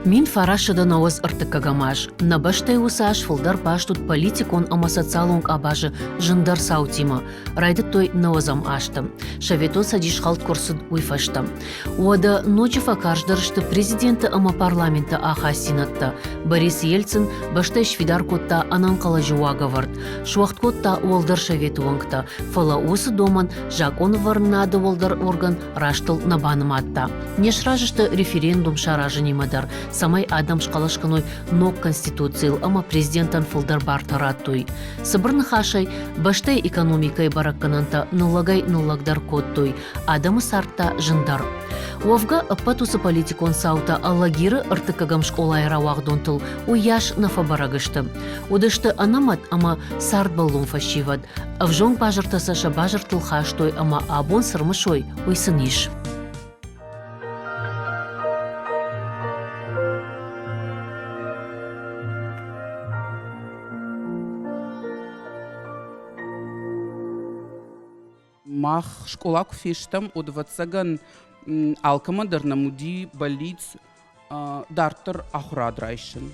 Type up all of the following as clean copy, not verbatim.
1993 аз нӕ бӕстӕйы уыцы аз фылдӕр баст уыд политикон ӕмӕ социалон къабазы зындӕр цаутимӕ. Райдыдтой нӕуӕдзӕм азты. Советон Цӕдис хӕлд куы рцыд, уый фӕстӕ. Уӕдӕ ноджы фӕкарздӕр сты президенты ӕмӕ парламенты ахастдзинӕдтӕ. Борис Ельцин бӕстӕйы сфидар кодта ӕнӕнхъӕлӕджы уагӕвӕрд, суӕгъд кодта Уӕлдӕр Советы уӕнгтӕ, фӕлӕ уыцы домӕн закъонвӕрынады уӕлдӕр орган растыл нӕ банымадта. Не сразы сты референдум саразынимӕ дӕр, цӕмӕй адӕм схъӕлӕс кӕной ног конституцийыл ӕмӕ президентӕн фылдӕр бартӕ радтой. Цыбыр ныхасӕй, бӕстӕйы экономикӕйы бӕрӕггӕнӕнтӕ ныллӕгӕй-ныллӕгдӕр кодтой, адӕмы цард та зындӕр. Уӕвгӕ, ӕппӕт уыцы политикон цаутӕ Алагиры ӕртыккӕгӕм скъолайы рауагъдонтыл уыйас нӕ фӕбӕрӕг сты. Уыдысты ӕнӕмӕт ӕмӕ цардбӕллон фӕсивӕд. Ӕвзонг базыртӕ сӕ сӕ базыртыл хастой ӕмӕ абон цы рмысой, уый сын ис. Мах скъола куы фестӕм, уӕд, ӕвӕццӕгӕн, алкӕмӕн дӕр нӕм уыди бӕллиц дарддӕр ахуырад райсын.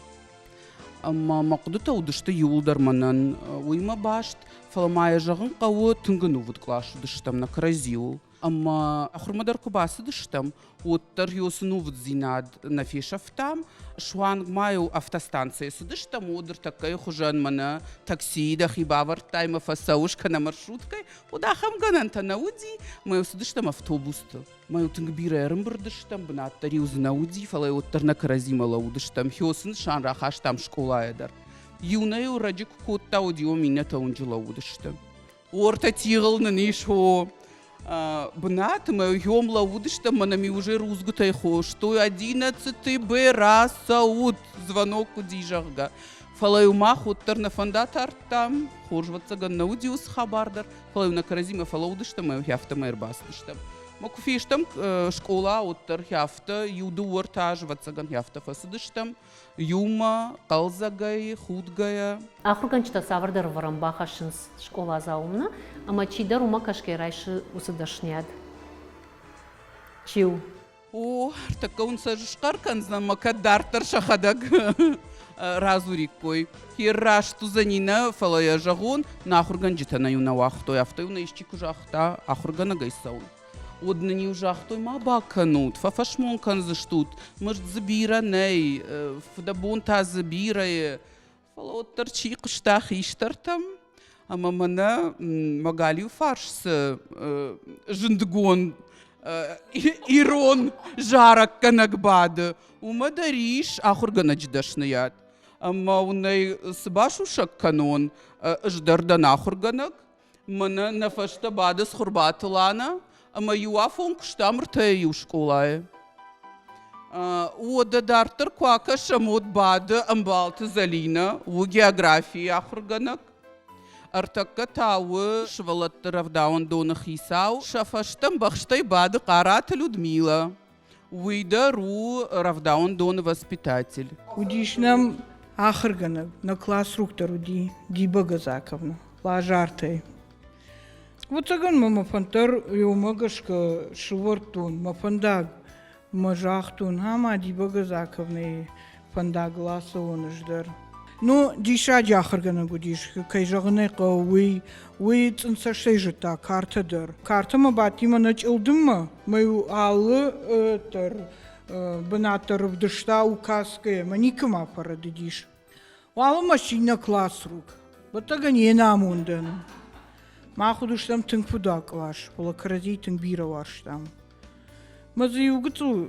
Ӕмӕ мӕ хъуыдытӕ уыдысты иууылдӕр мӕнӕн уыимӕ баст, фӕлӕ ма йӕ зӕгъын хъӕуы, тынг ӕнувыд кълас уыдыстӕм нӕ кӕрӕдзиуыл. Ӕмӕ ахуырмӕ дӕр куы бацыдыстӕм, уӕддӕр уыцы нувыддзинад нӕ фесӕфтам. Суанг ма-иу автостанцӕйы цыдыстӕм, уӕд ӕртӕккӕйы хуызӕн мӕнӕ таксийы дӕхи бавӕрдтай мӕ фӕцӕуыс кӕнӕ маршруткӕй, уӕд ахӕм гӕнӕнтӕ нӕ уыди. Мӕ-иу цыдыстӕм автобусты. Мӕ-иу тынг бирӕ ӕрӕмбырд стӕм, бынат дӕр-иу дзы нӕ уыди, фӕлӕ уӕддӕр нӕ кӕрӕдзимӕ лӕууыдыстӕм. Хёсы нысан рахастам скъолайӕ дӕр. Иу нӕ-иу раджы куы кодта, уӕд-иу иннӕтӕ уынджы лӕууыдысты. Ортӕ тигъыл нын ис хо бынат ӕмӕ йом лӕууыдыстӕм, мӕнӕ ми уже рудзгуытӕй хостой одиннадцатый Б рацӕут, звонок уыди, зӕгъгӕ. Фӕлӕ-иу мах уӕддӕр нӕ фӕнд атардтам, хорз ӕвӕццӕгӕн нӕ уыди уыцы хабар дӕр, фӕлӕ-иу нӕ кӕрӕдзимӕ фӕлӕууыдыстӕм ӕмӕ афтӕмӕй ӕрбацыдыстӕм. Мӕ куы фестӕм скъола, уӕддӕр афтӕ иу дыууӕ ӕртӕ азы, ӕвӕццӕгӕн, афтӕ фӕцыдыстӕм. Иумӕ, хъӕлдзӕгӕй, худгӕйӕ. Ахуыргӕнджытӕ цавӕрдӕр ӕвӕрӕн бахӕссынц скъоладзаумӕ, ӕмӕ чидӕр уымӕ кӕсгӕ райсы уыцы дӕсныйад. Чи у? О, ӕртӕккӕ уын сӕ схъӕр кӕндзынӕн, мӕ кӕд дарддӕр сӕхӕдӕг радзуриккой. Хер раст уыдзӕни нӕ, фӕлӕ йӕ зӕгъон, нӕ ахуыргӕнджытӕ нӕ-иу нӕ уагътой, афтӕ-иу нӕ исчи куы загъта, ахуыргӕнӕгӕй цӕуын. Уӕд нын-иу загътой, ма бакӕнут, фӕфӕсмон кӕндзыстут, мызд дзы бирӕ нӕй, фыдӕбон та дзы бирӕ и. Фӕлӕ уӕддӕр чи хъуыста хистӕртӕм, ӕмӕ мӕнӕ мӕ галиу фарс цы зындгонд ирон зарӕггӕнӕг бады, уымӕ дӕр ис ахуыргӕнӕджы дӕсныйад. Ӕмӕ уын ӕй цы басусӕг кӕнон, ӕз дӕр дӕн ахуыргӕнӕг, Мӕнӕ нӕ фӕстӕ бады Цхуырбаты Лана, ӕмӕ иу афон куыстам ӕртӕйы иу скъолайы. Уӕдӕ дарддӕр куы акӕсӕм, уӕд бады Ӕмбалты Зӕлинӕ, у географийы ахуыргӕнӕг. Ӕртӕккӕ та у сывӕллӕтты рӕвдауӕндоны хицау. Сӕ фӕстӕ ӕмбӕхстӕй бады Хъараты Людмилӕ. Уый дӕр у рӕвдауӕндоны воспитатель. Уыдис нӕм ахуыргӕнӕг, нӕ классрук дӕр уыди Диба Газаковна, Лазартӕй. Ӕвӕццӕгӕн мӕ мӕ фӕнд дӕр еумӕ гӕсгӕ сывӕрдтон, мӕ фӕндаг мӕ загътон, ӕма Диба Газаковнайы фӕндагыл ацӕуон ӕз дӕр. Ну, диссаджы ахуыргӕнӕг уыдис, кӕй зӕгъын ӕй хъӕуы, уый. Уый цъындцӕстӕй зыдта картӕ дӕр. Картӕмӕ бадтимӕ нӕ чъылдыммӕ, мӕ-иу алы дӕр бынат дӕр ӕвдыста указкӕйӕ, мӕ никӕмӕ фӕрӕдыдис. Уалынмӕ сси нӕ классрук. Бӕттӕгӕн йе намондӕн. Мах уыдыстӕм тынг фыдуаг кълас, фӕлӕ кӕрӕдзийы тынг бирӕ уарзтам. Мӕ дзы иу гыццыл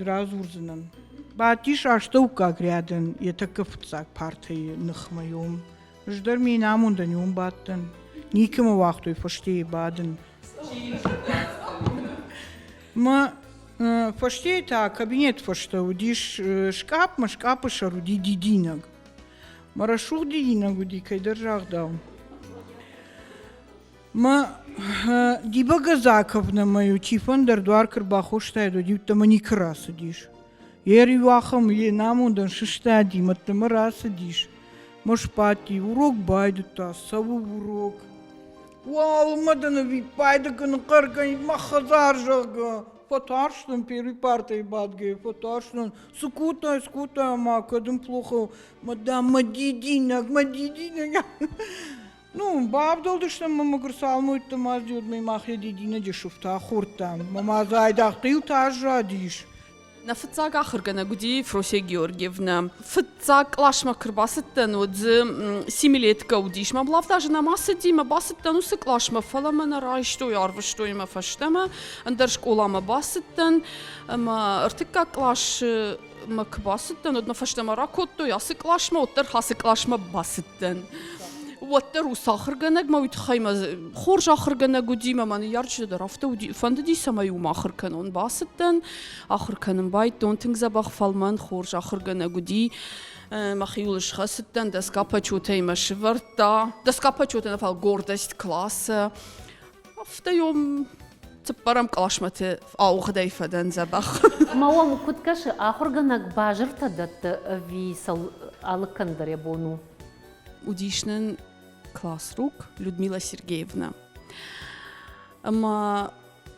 радзурдзынӕн. Бадтис астӕуккаг рядӕн йӕ тӕккӕ фыццаг партӕйы ныхмӕ уым. Ӕз дӕр ме намондӕн уым бадтӕн. Никӕмӕ уагътой фӕстейы бадын. Мӕ фӕстейы та кабинет фӕстӕ уыдис скъапп, мӕ скъаппы сӕр уыди дидинӕг. Мӕ рӕсугъд дидинӕг уыди, кӕйдӕр загъдау. Мӕ Диба Газаковна мӕ-иу чи-фӕндӕр дуар куы рбахостаид, уӕд-иу мӕ никуы рацыдис. Йе риуахӕм йе намондӕн сыстади, мӕддӕмӕ рацыдис. Мӕ сбадти, урок байдыдта, цӕуы урок. Уалынмӕ дын ӕвиппайды куы ныхъхъӕр кӕнид мӕ хӕдзар, зӕгъгӕ. Фӕтарстӕн первый партӕйы бадгӕйӕ, фӕтарстӕн. Цы кодтай, цы кодтай, ӕмӕ кӕд ын плохо, мӕ дам, мӕ дидинӕг, мӕ дидинӕг. Ну, бавдӕлдыстӕм ӕмӕ мӕгуыр цалмӕйтты маздиуд мӕ мах йӕ дидинӕджы сыфтӕ ахордтам. Мӕ ма дзы айдагъ хъилтӕ аззадис. Нӕ фыццаг ахуыргӕнӕг уыди Фросия Георгиевнӕ. Фыццаг къласмӕ куы рбацыдтӕн, уӕд дзы семилеткӕ уыдис. Мӕ главдазы нӕма цыди, мӕ бацыдтӕн уыцы къласмӕ, фӕлӕ мӕ нӕ райстой, арвыстой мӕ фӕстӕмӕ. Ӕндӕр скъоламӕ бацыдтӕн ӕмӕ ӕртыккаг къласы мӕ куы бацыдтӕн, уӕд мӕ фӕстӕмӕ ракодтой ацы къласмӕ, уӕддӕр ацы къласмӕ бацыдтӕн. Уӕддӕр уыцы ахуыргӕнӕг мӕ уый тыххӕй мӕ хорз ахуыргӕнӕг уыди, мӕ мӕ ныййарджытӕ дӕр афтӕ уыди, фӕндыди, цӕмӕй уым ахуыр кӕнон. Бацыдтӕн, ахуыр кӕнын байдтон, тынг дзӕбӕх, фӕлмӕн, хорз ахуыргӕнӕг уыди. Мӕхиуыл схӕцыдтӕн, доска почетӕй мӕ сывӕрдта. Доска почета нӕ, фӕлӕ гордость класса. Афтӕ йом цыппӕрӕм къласмӕты ауыгъдӕй фӕдӕн дзӕбӕх. Ма уӕм куыд кӕсы, ахуыргӕнӕг базыртӕ дӕтты ӕви сыл алыг кӕнын дӕр йӕ бон у? Уыдис нын классрук Людмила Сергеевна. Ӕмӕ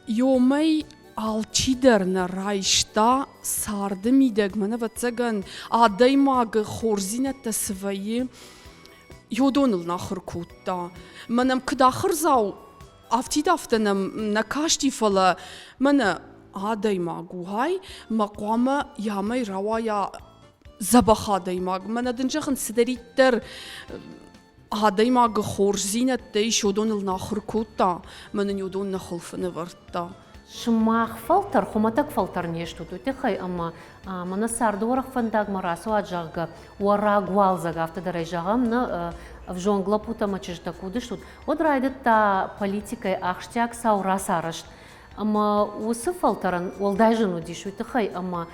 ёмӕй алчидӕр нӕ райста царды мидӕг, мӕн ӕвӕццӕгӕн, адӕймагы хорздзинӕдтӕ цы вӕййы, Йодоныл нахуыр кодта. Мӕнӕм куыд ахуырдзау, афтид афтӕ нӕм нӕ касти, фӕлӕ мӕнӕ адӕймаг у, хай, мӕ хъуамӕ ямӕй рауайа дзӕбӕх адӕймаг. Мӕнӕ дын зӕгъын, цыдӕриддӕр адӕймагы хорздзинӕдтӕ ис, уыдоныл нахуыр кодта, мӕ нын уыдон нӕ хуылфы нывӕрдта. Сымах фӕлтӕр, хуымӕтӕг фӕлтӕр не стут, уый тыххӕй ӕмӕ мӕнӕ царды уӕрӕх фӕндагмӕ рацӕуат, зӕгъгӕ, уӕ рагуалдзӕг, афтӕ дӕр ӕй зӕгъӕм, нӕ ӕвзонг лӕппутӕ ӕмӕ чызджытӕ куы уыдыстут, уӕд райдыдта политикӕйы ахсджиаг цау рацарӕзт. Ӕмӕ уыцы фӕлтӕрӕн уӕлдай зын уыдис уый тыххӕй, ӕмӕ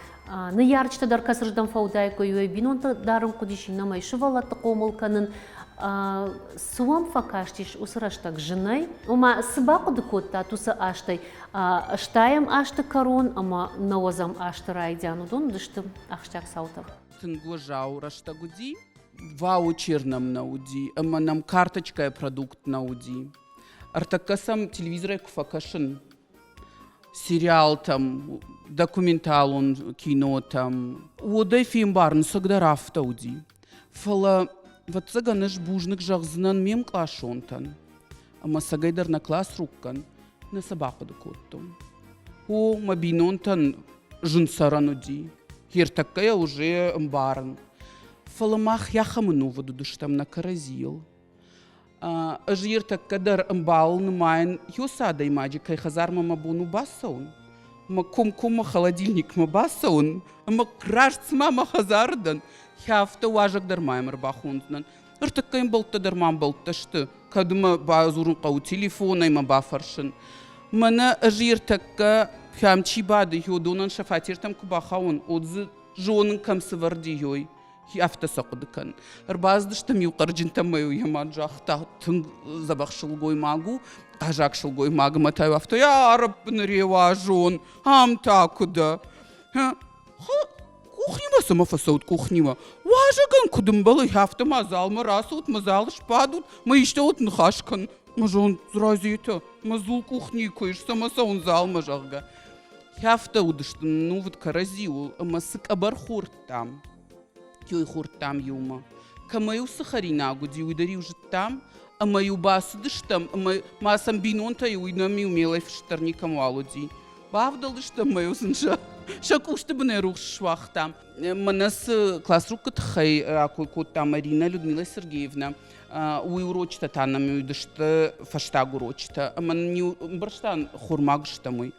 ныййарджытӕ дӕр кӕцырдӕм фӕуыдаиккой, уый бинонтӕ дарын хъуыдис, иннӕмӕй сывӕллӕтты хъомыл кӕнын. Цы уӕм фӕкастис уыцы рӕстӕг зынӕй? Ома, цы бахъуыды кодтат уыцы азтӕй? Стайӕм азты кӕрон ӕмӕ нӕуӕдзӕм азты райдиан уыдон уыдысты ахсджиаг цаутӕ. Тынг уӕззау рӕстӕг уыди. Ваучер нӕм нӕ уыди ӕмӕ нӕм карточкӕйы продукт нӕ уыди. Ӕртӕккӕ сӕм телевизорӕй куы фӕкӕсын, сериалтӕм, документалон кинотӕм, уӕдӕй фембарын, цӕгдӕр афтӕ уыди. Фӕлӕ, ӕвӕццӕгӕн, ӕз бузныг зӕгъдзынӕн ме мкъласонтӕн ӕмӕ цӕгӕйдӕр нӕ классруккӕн нӕ сӕ бахъуыды кодтон. О, мӕ бинонтӕн зын цӕрӕн уыди, ӕртӕккӕ йӕ уже ӕмбарын. Фӕлӕ мах ахӕм ӕнувыд уыдыстӕм нӕ кӕрӕдзийыл. Ӕз ӕртӕккӕ дӕр ӕмбалыл нымайын уыцы адӕймаджы, кӕй хӕдзармӕ мӕ бон у бацӕуын, мӕ комкоммӕ холодильникмӕ бацӕуын ӕмӕ раст цыма мӕ хӕдзары дӕн, афтӕ уазӕг дӕр ма йӕм ӕрбахондзынӕн. Ӕртыккӕ ӕмбӕлттӕ дӕр ма ӕмбӕлттӕ сты, кӕд мӕ бадзурын хъӕуы телефонӕй мӕ бафӕрсын. Мӕнӕ ӕз ӕртӕккӕ кӕм чи бады, уыдонӕн сӕ фатертӕм куы бахауон, уӕд дзы зонын кӕм цы вӕрд и, афтӕ сӕ хъуыды кӕн. Ӕрбацыдыстӕм-иу хъӕрджынтӕм ӕмӕ-иу йӕ мад загъта, тынг дзӕбӕх сылгоймаг у, хъазаг сылгоймаг ӕмӕ та-иу афтӕ, арӕппыны реуазон, ам та куы дӕ. Къухнимӕ цӕмӕ фӕцӕут къухнимӕ? Уазӕгӕн куыд ӕмбӕлы, афтӕ ма залмӕ рацӕут, мӕ залы сбадут, мӕ истӕуыл ныхас кӕн. Мӕ зонд Разетӕ, мӕ дзул къухни куы ис, цӕмӕ цӕуын залмӕ, зӕгъгӕ. Афтӕ уыдысты нувыд кӕрӕдзиуыл ӕмӕ цы къӕбӕр хордтам, кӕй хордтам иумӕ. Кӕмӕ-иу цы хӕринаг уыди, уый дӕр-иу зыдтам, ӕмӕ-иу бацыдыстӕм, ӕмӕ ма сӕм бинонтӕ-иу уый нӕм-иу мелӕй фыст дӕр никӕмуал уыди. Бавдӕлдыстӕм ӕмӕ-иу сын сӕ къусты бынӕй рухс суагътам. Мӕнӕ цы классруккы тыххӕй ракой кодта Марина Людмила Сергеевна, уый урочытӕ та нӕм уыдысты фӕстаг урочытӕ. Ӕмӕ нын-иу ӕмбӕрстам, хормаг стӕм уый.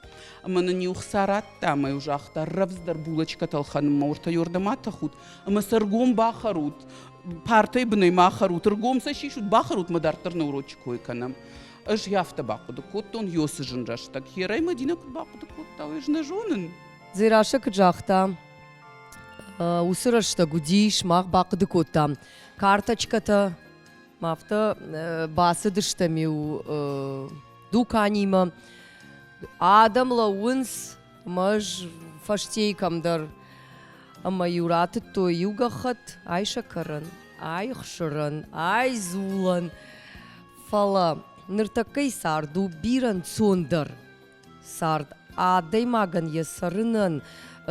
Ӕмӕ нын-иу хца радта ӕмӕ-иу загъта, рӕвдздӕр булочкӕтӕ ӕлхӕнынмӕ уыртӕ иуырдӕм атӕхут ӕмӕ сӕ ргом бахӕрут, партӕйы бынӕй ма хӕрут, ргом сӕ сисут, бахӕрут мӕ дарддӕр нӕ урочы кой кӕнӕм. Ӕз афтӕ бахъуыды кодтон, ёсы зын рӕстӕг. Херӕй Мадинӕ куыд бахъуыды кодта, уый ӕз нӕ зонын. Дзерассӕ куыд загъта, уыцы рӕстӕг уыдис, мах бахъуыды кодтам карточкӕтӕ, афтӕ бацыдыстӕм-иу дуканимӕ. Адӕм лӕууынц, ӕмӕ ӕз фӕстейы кӕмдӕр. Ӕмӕ-иу ратыдтой иу гӕххӕтт, ай сӕкӕрӕн, ай ӕхсырӕн, ай дзулӕн. Фӕлӕ ныртӕккӕйы цард у бирӕ ӕнцондӕр. Цард. адӕймагӕн йӕ цӕрынӕн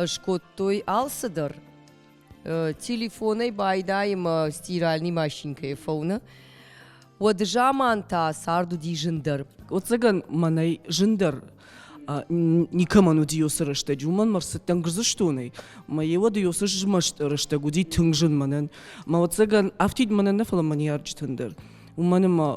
скодтой алцыдӕр. Телефонӕй байдайы мӕ стиральный машинкӕйы фӕуны. Уӕды заман та цард уыди зындӕр. Ӕцӕгӕн мӕнӕй зындӕр никӕмӕн уыди уыцы рӕстӕджы. Уымӕн мӕ рцыдтӕн Гуырдзыстонӕй. Мӕ уӕд уыцы змӕст рӕстӕг уыди тынг зын мӕнӕн. Мӕ ӕцӕгӕн афтид мӕнӕн нӕ, фӕлӕ мӕ ныййарджытӕн дӕр. Уымӕн ӕмӕ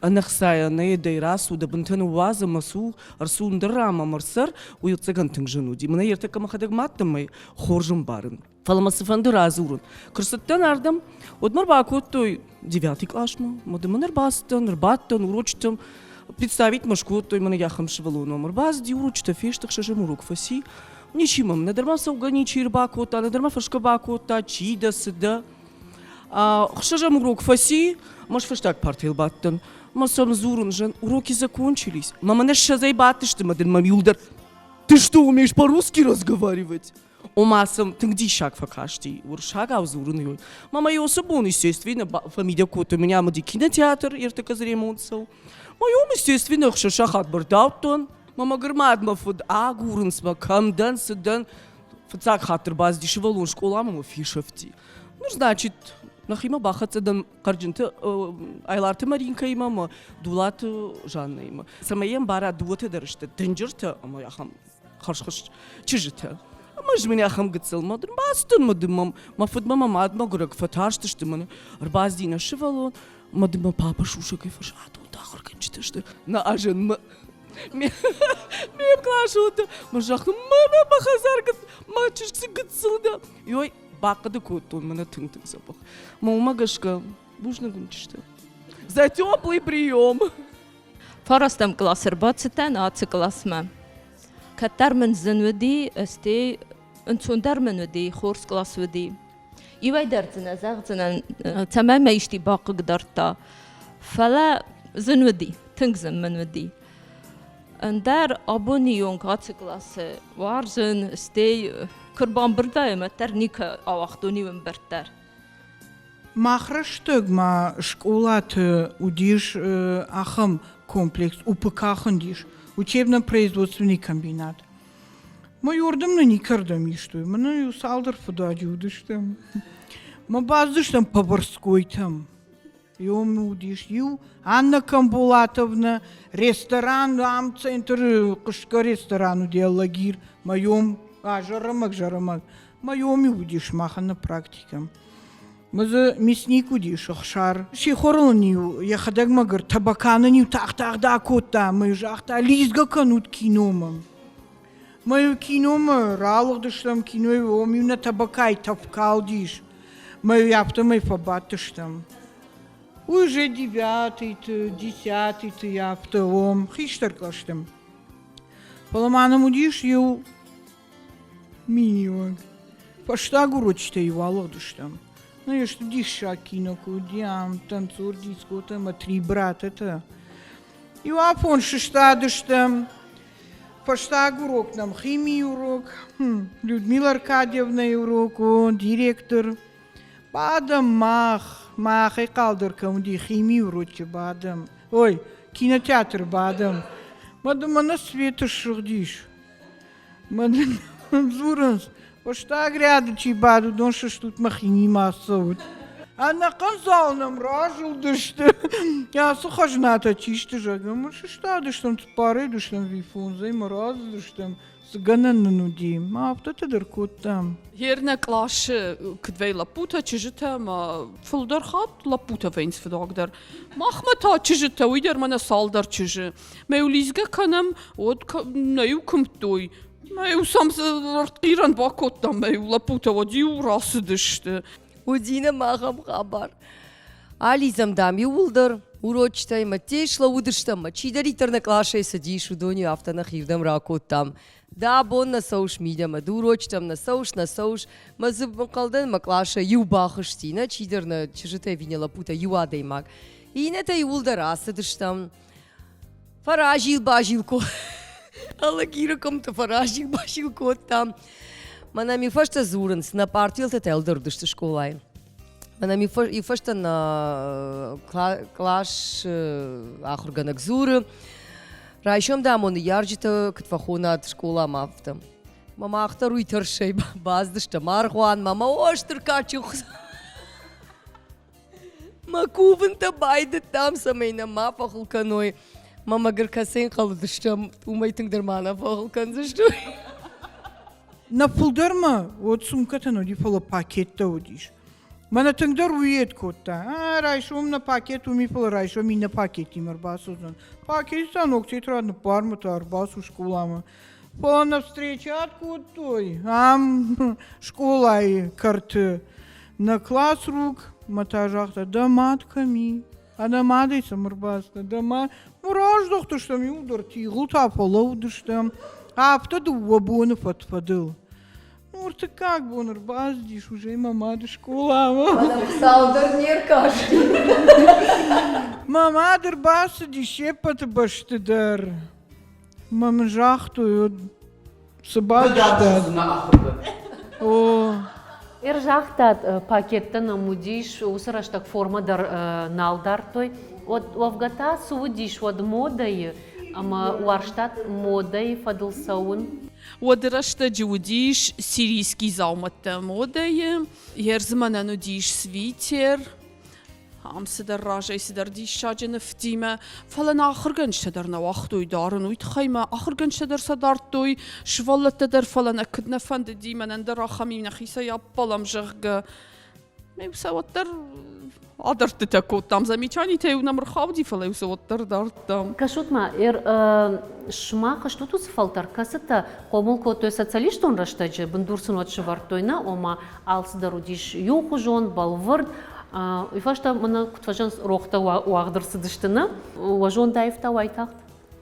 ӕнӕхцайӕ ӕнӕедӕй рацу, дӕ бынтӕ ныууадз ӕмӕ цу, ӕрцу ӕндӕр рамӕ ӕмӕ ӕрцӕр, уый ӕцӕгӕн тынг зын уыди. Мӕнӕ ӕртӕккӕ мӕхӕдӕг мадтӕн хорз ӕмбарын. Фӕлӕ мӕ цыфӕнды радзурын. Куы рцыдтӕн ардӕм, уӕд мӕ рбакодтой девятый къласмӕ. Мӕ мын ӕрбацыдтӕн, ӕрбадтӕн урочытӕм. Представить мӕ скодтой, мӕнӕ ахӕм сывӕллон мӕм ӕрбацыди, урочытӕ фесты, ӕхсӕзӕм урок фӕци. Ничи мӕм, нӕдӕр мӕ цӕугӕ ничи ӕрбакодта, нӕдӕр мӕ фӕсгӕ бакодта, чи дӕ, цы дӕ. Ӕхсӕзӕм урок фӕци, мӕ фӕстаг партийыл бадтӕн. Мӕ сӕм дзурын, зӕн, уроки закончились. Мӕ мӕнӕ ссӕдзӕй бадтысты, мӕ дын мӕм иуылдӕр Ты что, умеешь по-русски разговаривать? Ома сӕм тынг диссаг фӕкасти уырыссагау дзурын. Мама уыцы бон, естественно, фӕмидӕг кодтой меня уыди кинотеатр ӕртыккӕдз ремонт цӕуы. Моем, естественно, ӕхсӕз сахат бырдаудтон. Мама гырмад мӕ фыд агурынц мӕ, кӕм дӕн, цы дӕн. Фыццаг хатт ӕрбацыди сывӕллон скъоламӕ мӕ фесӕфти. Ну, значит, нӕхимӕ бахӕццӕ дӕн Хъӕрджынты Айларты Маринкӕимӕ ӕмӕ Дулаты Жаннӕимӕ. Цӕмӕй йӕм бара дыууӕтӕ дӕр сты дынджыртӕ ӕмӕ ахӕм хӕрзхуыз чызджытӕ. Ӕмӕ ӕз мын ахӕм гыццыл мад ӕрбацыдтӕн мӕ дын мӕ фыдмӕ мӕ мадмӕ гуырӕг фӕтарстысты мӕн ӕрбацыди нӕ сывӕллон мӕ дын мӕ папа сусӕгӕй фӕрсы адон та ахуыргӕнджытӕ сты нӕ азӕн мӕ ме мкъласонтӕ мӕ загътон мӕнӕ мӕ хӕдзар мӕ чызг цы гыццыл дӕ ой бахъуыды кодтон мӕнӕ тынг тынг дзӕбӕх мӕ уымӕ гӕсгӕ бузныг уын чызджытӕ за теплый прием. Фарастӕм къласы ӕрбацыдтӕн ацы къласмӕ. Кӕддӕр мын зын уыди, стӕй ӕнцондӕр мын уыди, хорз кълас уыди. Иуӕй дӕр дзы нӕ зӕгъдзынӕн, цӕмӕй мӕ исти бахъыгдардта, фӕлӕ зын уыди, тынг зын мын уыди. Ӕндӕр абоны онг ацы къласы уарзын, стӕй куы рбамбырд вӕййӕм, уӕддӕр никуы ауагътон иу ӕмбырд дӕр. Мах рӕстӕг ма скъолаты уыдис ахӕм комплекс, УПК хуындис, учебно-производственный комбинат. Мӕ уырдӕм нӕ никӕрдӕм истой, мӕнӕ иу цалдӕр фыдаджы уыдыстӕм. Мӕ бацыдыстӕм Поварскойтӕм. Иом уыдис иу Анна Камбулатовна, ресторан, ам центры хъуысгӕ ресторан уыди Алагир, моем, а, зӕрӕмӕг, зӕрӕмӕг. Моем уыдис махӕн нӕ практикӕ. Мӕ дзы мясник уыдис Ӕхсар. Сихорыл ын-иу йӕхӕдӕг мӕгуыр табаканын-иу тагъд-тагъд акодта ӕмӕ-иу загъта, лидзгӕ кӕнут киномӕ. Мӕ-иу киномӕ ралыгъдыстӕм, кинойы уым-иу нӕ табакӕй тӕф калдис. Мӕ-иу афтӕмӕй фӕбадтыстӕм. Уже девятыйты, десятыйты афтӕ уым хистӕр кълӕстӕм. Фӕлӕ ма нӕм уыдис иу миниуӕг. Фӕстаг урочытӕ-иу алыгъдыстӕм. Ну, сты диссаг кино куы уыди, ам танцор дискотӕ ӕмӕ три брата-тӕ. Иу афон сыстадыстӕм. Фӕстаг урок нӕм химийы урок, Людмила Аркадьевнайы урок, о, директор. Бадӕм мах, махӕй хъалдӕр кӕм уыди, химийы урочы бадӕм. Ой, кинотеатры бадӕм. Мӕ мӕнӕ свет ссыгъдис. Мӕ дзурынц, фӕстаг ряды чи бады, уыдон сыстут мӕхинимӕ ацӕут. Ӕнӕхъӕн зал нӕм разылдысты. Ацы хӕзнатӕ чи сты, зӕгъгӕ, мы сыстадыстӕм цыппарӕй уыдыстӕм ӕви фондзӕй ма разылдыстӕм. Цы гӕнӕн нын уыди, афтӕтӕ дӕр кодтам. Ернӕ къласы куыд вӕййы лӕппутӕ, чызджытӕ ӕмӕ фылдӕр хатт лӕппутӕ вӕййынц фыдуагдӕр. Махмӕ та чызджытӕ, уый дӕр мӕнӕ цалдӕр чызджы. Мӕ-иу лидзгӕ кӕнӕм, уӕд нӕ-иу куымдтой. Мӕ-иу сӕм ӕртхъирӕн бакодтам, мӕ-иу лӕппутӕ уӕд-иу рацыдысты. Уыди нӕм ахӕм хабар. Алидзӕм, дам, иууылдӕр урочытӕй мӕ слӕууыдыстӕм, мӕ чидӕриддӕр нӕ къласӕй цыдис, уыдон-иу афтӕ нӕхирдӕм ракодтам. Дӕ бон нӕ цӕуыс мидӕмӕ, ды урочытӕм нӕ цӕуыс, нӕ цӕуыс. Мӕ дзы ӕнхъӕлдӕн мӕ къласӕй иу бахызти, нӕ чидӕр нӕ чызджытӕ ӕви нӕ лӕппутӕ, иу адӕймаг. Иннӕтӕ иууылдӕр ацыдыстӕм. Фӕразил-базил Алагиры къуымты фӕразил-базил кодтам. Мӕнӕ ми фӕстӕ дзурынц, нӕ партийлтӕ ӕлдӕр уыдысты скъолайы. Мӕнӕ ми фӕстӕ нӕ кълас ахуыргӕнӕг дзуры. Райсом дам уӕ ныййарджытӕ куыд фӕхонат скъоламӕ афтӕ. Мӕ мах дӕр уый тӕрсӕй бацыдыстӕм аргъуанмӕ, мӕ о, стыр кадджын Хуыцау. Мӕ кувынтӕ байдыдтам, цӕмӕй нӕ ма фӕхыл кӕной. Мӕ мӕгуыр кӕцӕй ӕнхъӕлыдыстӕм, уымӕй тынгдӕр ма нӕ фӕхыл кӕндзысты. Нӕ фылдӕрмӕ уӕд сумкӕтӕ нӕ уыди, фӕлӕ пакеттӕ уыдис. Мӕнӕ тынгдӕр уйед кодта. А, райсом нӕ пакет уым и, фӕлӕ райсом иннӕ пакетимӕ ӕрбацӕудзӕн. Пакет та ног тетрад ныппармӕ та ӕрбацу скъоламӕ. Фӕлӕ нӕ встречат кодтой ам скъолайы кӕрты. Нӕ классрук мӕ та загъта, дӕ мад кӕм и? Ӕнӕ мадӕй цӕм ӕрбацыдтӕ? Дӕ мад... Раздӕхтыстӕм иуылдӕр, тигъыл та фӕлӕудыстӕм. Афтӕ дыууӕ боны фӕд-фӕдыл. Ӕртыккаг бон ӕрбацыдис уже мӕ мад скъоламӕ. Фӕлӕ Хуыцау дӕр не ркасти. Мӕ мад ӕрбацыдис се ппӕты бӕсты дӕр. Мӕ мын загътой, цы бадыстат? О. Эр загътат, пакеттӕ нӕм уыдис, уыцы рӕстӕг формӕ дӕр нал дардтой. Уӕвгӕ та цы уыдис уӕд модӕйы ӕмӕ уарзтат модӕйы фӕдыл цӕуын? Уӕды рӕстӕджы уыдис сирийский дзаумӕттӕ модӕйы, йе рдзымӕнӕн уыдис свитер, ам цыдӕр разӕй цыдӕр диссаджы нывтимӕ, фӕлӕ нӕ ахуыргӕнджытӕ дӕр нӕ уагътой дарын, уый тыххӕй мӕ ахуыргӕнджытӕ дӕр сӕ дардтой, сывӕллӕттӕ дӕр, фӕлӕ нӕ куыд нӕ фӕндыди, мӕнӕн дӕр ахӕм и, нӕхицӕй ӕппӕлӕм, зӕгъгӕ. Ме сӕ уӕддӕр адӕрдтытӕ кодтам, замечанитӕ-иу нӕм ӕрхауди, фӕлӕ-иу сӕ уӕддӕр дардтам. Кӕсут-ма, сымах стут уыцы фӕлтӕр, кӕцытӕ хъомыл кодтой социалистон рӕстӕджы, бындур сын уӕд сӕвӕрдтой, нӕ, ома алцыдӕр уыдис иухуызон, бӕлвырд. Уый фӕстӕ мӕнӕ куыд фӕзӕгъынц, рохтӕ уагъд ӕрцыдысты, нӕ? Уӕ зонд аивта уайтагъд?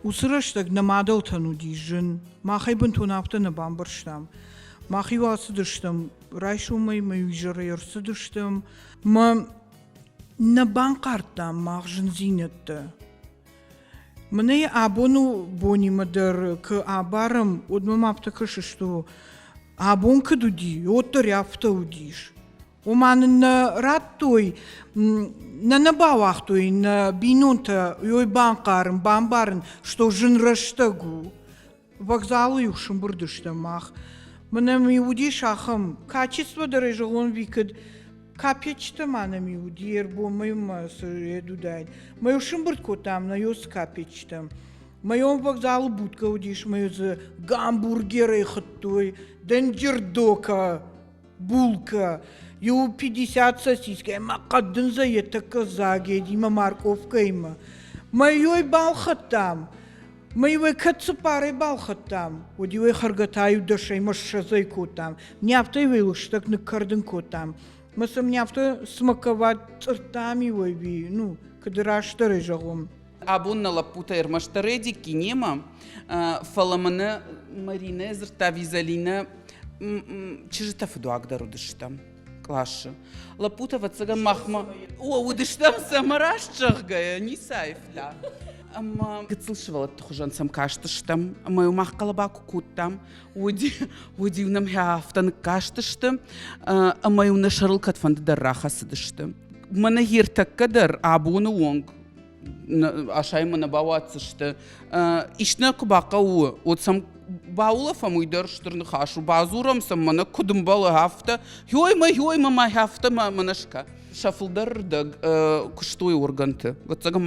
Уыцы рӕстӕг нӕ мадӕлтӕн уыди зын. Мах ӕй бынтон афтӕ нӕ бамбӕрстам. Мах-иу ацыдыстӕм райсомӕй мӕ изӕрӕй ӕрцыдыстӕм. Мӕ нӕ банхъардтам мах зындзинӕдтӕ. Мӕнӕ абоны бонимӕ дӕр куы абарӕм, уӕд мӕм афтӕ кӕсы, что абон куыд уыди, уӕддӕр афтӕ уыдис. Ома нын нӕ радтой, нӕ нӕ бауагътой нӕ бинонтӕ ой банхъарын, бамбарын, что зын рӕстӕг у. Вокзалы-иу сымбырд стӕм мах. Мӕнӕ ми уыдис ахӕм качество дӕр ӕй зӕгъон викыд капеччытӕ ма нӕм уыди ӕрбонмӕ ма цы уыдаид. Мӕ-иу сымбырд кодтам нӕ цы капеччытӕ. Мӕйон вокзалы будкӕ уыдис, мӕ дзы гамбургерӕй хуыдтой, дынджыр дока, булка, иу 50 сосискӕ ӕмӕ хъӕдындзӕ йӕ тӕккӕ дзагедимӕ маркъовкӕимӕ. Мӕйой балхӕдтам, Мӕ-иу ӕй кӕд цыппарӕй балхӕдтам, уӕд-иу ӕй хӕргӕ та-иу дӕсӕй мӕ ссӕдзӕй кодтам. Не афтӕ-иу ӕй лыстӕг ныккӕрдын кодтам. Мӕ сӕм не афтӕ смаковать цъырдтам-иу ӕви, ну, куыд растдӕрӕй зӕгъон. Абон нӕ лӕппутӕ ӕрмӕстдӕр Эдикки немӕ, фӕлӕ мӕнӕ Маринӕ дзырдта Визалинӕ чызджытӕ фыдуагдӕр уыдыстӕм къласы. Лӕппутӕ, ӕвӕццӕгӕн, махмӕ о, уыдыстӕм сӕмӕ раст зӕгъгӕйӕ, ницы аивта. Ӕмӕ гыццыл сывӕллӕтты хуызӕн сӕм кастыстӕм, ӕмӕ-иу мах хъӕлӕба куы кодтам, уӕд-иу нӕм афтӕ ныккастысты, ӕмӕ-иу нӕ сӕрыл кӕдфӕнды дӕр рахӕцыдысты. Мӕнӕ йе ртӕккӕ дӕр абоны онг асаймӕ нӕ бауадздзысты. Ис нӕ куы бахъӕуы, уӕд сӕм баулӕфӕм, уый дӕр стыр ныхас у. Бадзурӕм сӕм, мӕнӕ куыд ӕмбӕлы, афтӕ. Ёй-мӕ, ёй-мӕ, мӕ афтӕ мӕнӕ скӕ. Сӕ фылдӕр рдӕг куыстой органты. Ӕвӕццӕгӕн,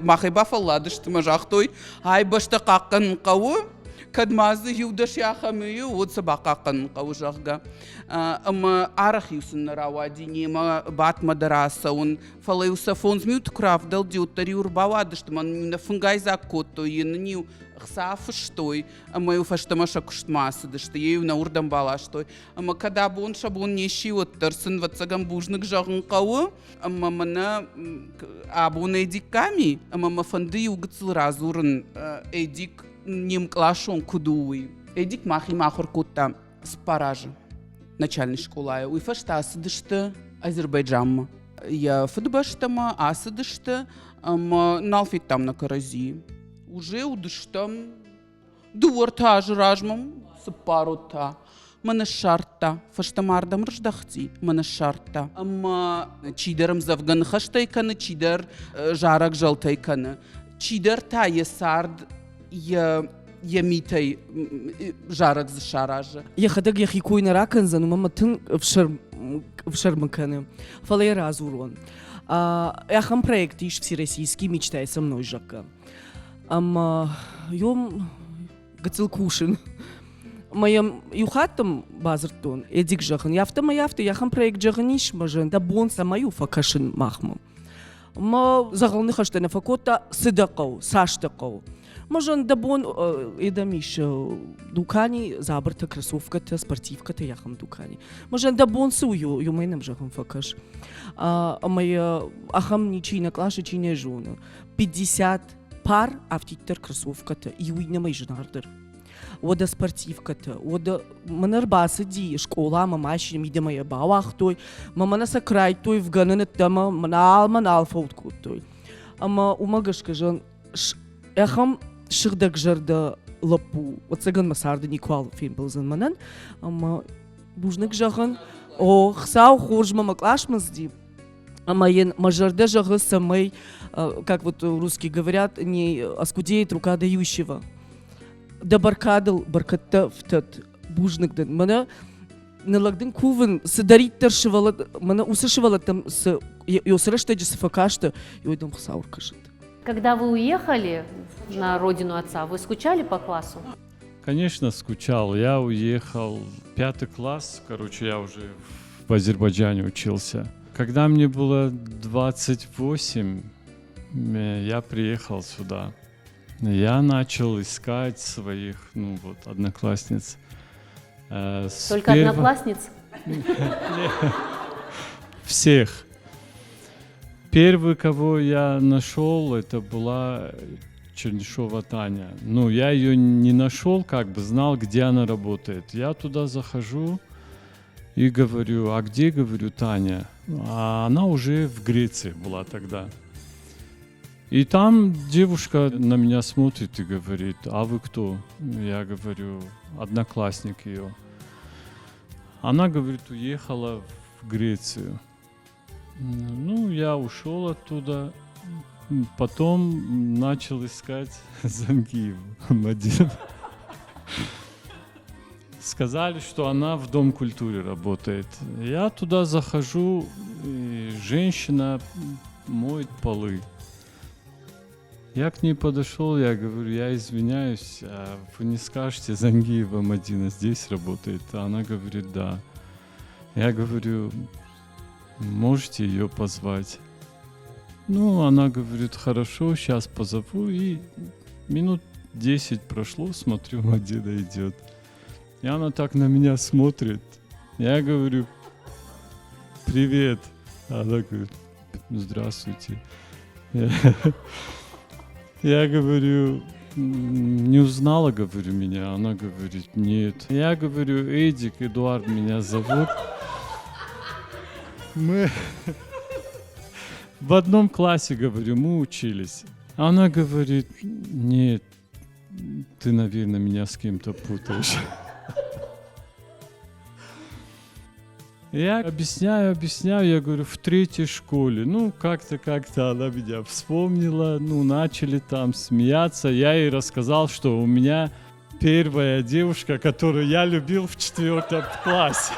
махӕй бафӕлладысты мӕ загътой, ай бӕстӕ хъахъхъӕнын хъӕуы, кӕд ма дзы иу дӕс ахӕмы и, уӕд сӕ бахъахъхъӕнын хъӕуы, зӕгъгӕ. Ӕмӕ арӕх-иу сын нӕ рауади немӕ бадтмӕ дӕр ацӕуын. Фӕлӕ-иу сӕ фондз минуты куы равдӕлди, уӕддӕр-иу ӕрбауадысты, мӕн-иу нӕ фынгӕйдзаг кодтой, йын-иу ӕхца фыстой, ӕмӕ-иу фӕстӕмӕ сӕ куыстмӕ ацыдысты, йе-иу нӕ уырдӕм баластой. Ӕмӕ кӕд абон сӕ бон не сси, уӕддӕр сын, ӕвӕццӕгӕн, бузныг зӕгъын хъӕуы. Ӕмӕ мӕнӕ абон Эдик кӕм и, ӕмӕ мӕ фӕнды иу гыццыл радзурын, Эдик не мкъласон куыд у, уый. Эдик махимӕ ахуыр кодта цыппар азы начальный скъолайы. Уый фӕстӕ ацыдысты Азербайджанмӕ. Йӕ фыдыбӕстӕмӕ ацыдысты ӕмӕ нал федтам нӕ кӕрӕдзийы. Уже уыдыстӕм дыууӕ-ӕртӕ азы размӕ, цыппар та. Мӕн ссардта, фӕстӕмӕ ардӕм рыздӕхти, мӕн ссардта. Ӕмӕ чидӕр ӕмдзӕвгӕ ныхӕстӕй кӕны, чидӕр зарӕг зӕлтӕй кӕны, чидӕр та йӕ цард. йӕ йӕ митӕй зарӕг дзы саразы. Йӕхӕдӕг йӕхи кой нӕ ракӕндзӕн, уымӕн мӕ тынг ӕфсӕрмы кӕны. Фӕлӕ йӕ радзурон. Ахӕм проект ис Всероссийский мечтай со мной, зӕгъгӕ. Ӕмӕ йом гыццыл кусын. Ӕмӕ йӕм иу хатт ӕм бадзырдтон, Эдик, зӕгъын, афтӕ мӕ афтӕ, ахӕм проект зӕгъын ис, мӕ зӕгъын, дӕ бон цӕмӕй у фӕкӕсын махмӕ. Мӕ дзӕгъӕл ныхӕстӕ нӕ фӕкодта, цы дӕ хъӕуы, цас дӕ хъӕуы. Мӕ зӕгъын, дӕ бон эдӕм ис дукани, дзабыртӕ, кроссовкӕтӕ, спортивкӕтӕ, ахӕм дукани. Мӕ зӕгъын, дӕ бон цы у, уымӕй нӕм зӕгъын фӕкӕс. Ӕмӕ ахӕм ничи нӕ къласы чи нӕ зоны. 50 пар афтиддӕр кроссовкӕтӕ, иу иннӕмӕй зынаргъдӕр. Уӕдӕ спортивкӕтӕ, уӕдӕ мӕн ӕрбацыди скъоламӕ машинӕ мидӕмӕ йӕ бауагътой, мӕ мӕнӕ сӕ куы райдтой вгӕнын ӕддӕмӕ, мӕ нал мӕ нал фӕуд кодтой. Ӕмӕ уымӕ гӕсгӕ зӕгъын, ахӕм сыгъдӕгзӕрдӕ лӕппу, ӕцӕгӕн мӕ царды никуал фембӕлдзӕн мӕнӕн. Ӕмӕ бузныг зӕгъын, о, Хуыцау хорз мӕ мӕ къласмӕ цыди, ӕмӕ йын мӕ зӕрдӕ зӕгъы, цӕмӕй, как вот русские говорят, не оскудеет рука дающего. Дӕ бӕркадыл бӕркӕдтӕ фтӕд, бузныг дын. Мӕнӕ ныллӕг дын кувын, цыдӕриддӕр сывӕллӕт, мӕнӕ уыцы сывӕллӕттӕм цы, ё цы рӕстӕджы цы фӕкасты, ой дӕм Хуыцау ӕркӕсӕд. Когда вы уехали на родину отца, вы скучали по классу? Конечно, скучал. Я уехал пятый класс, короче, я уже в Азербайджане учился. Когда мне было 28, я приехал сюда. Я начал искать своих, ну вот, одноклассниц. Только одноклассниц? Всех. Первый, кого я нашел, это была Чернышова Таня. Ну, я ее не нашел, как бы знал, где она работает. Я туда захожу и говорю, а где, говорю, Таня? А она уже в Греции была тогда. И там девушка на меня смотрит и говорит, а вы кто? Я говорю, одноклассник ее. Она говорит, уехала в Грецию. Ну, я ушел оттуда, потом начал искать Зангиеву Мадину. Сказали, что она в Дом культуры работает. Я туда захожу, и женщина моет полы. Я к ней подошел, я говорю, я извиняюсь, а вы не скажете, Зангиева Мадина здесь работает? А она говорит, да. Я говорю, можете ее позвать? Ну, она говорит, хорошо, сейчас позову. И минут 10 прошло, смотрю, Мадина идет. И она так на меня смотрит. Я говорю, привет. Она говорит, здравствуйте. Я говорю, не узнала, говорю, меня. Она говорит, нет. Я говорю, Эдик, Эдуард меня зовут. Мы в одном классе, говорю, мы учились. Она говорит, нет, ты, наверное, меня с кем-то путаешь. Я объясняю, объясняю, я говорю, в третьей школе. Ну, как-то, как-то она меня вспомнила, ну, начали там смеяться. Я ей рассказал, что у меня первая девушка, которую я любил в четвертом классе.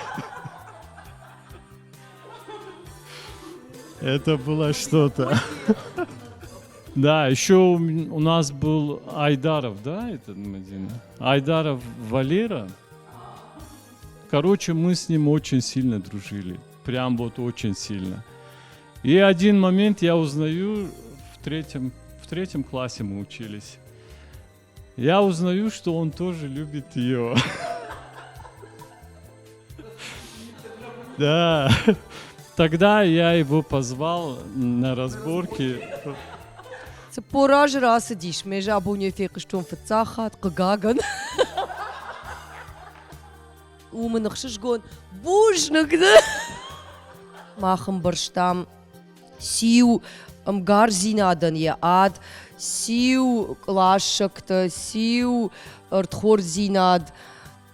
Это было что-то. Да, еще у нас был Айдаров, да, этот Мадина? Айдаров Валера. Короче, мы с ним очень сильно дружили. Прям вот очень сильно. И один момент я узнаю, в третьем классе мы учились. Я узнаю, что он тоже любит ее. Да. Тогда я его позвал на разборки. 40 азы рацыдис, ме абонӕй фехъуыстон фыццаг хатт, хъыгагӕн. У мын ӕхсызгон бузныг дӕ. Мах ӕмбӕрстам циу ӕмгардзинадӕн йӕ ад, циу кълассӕгтӕ, циу ӕрдхордзинад.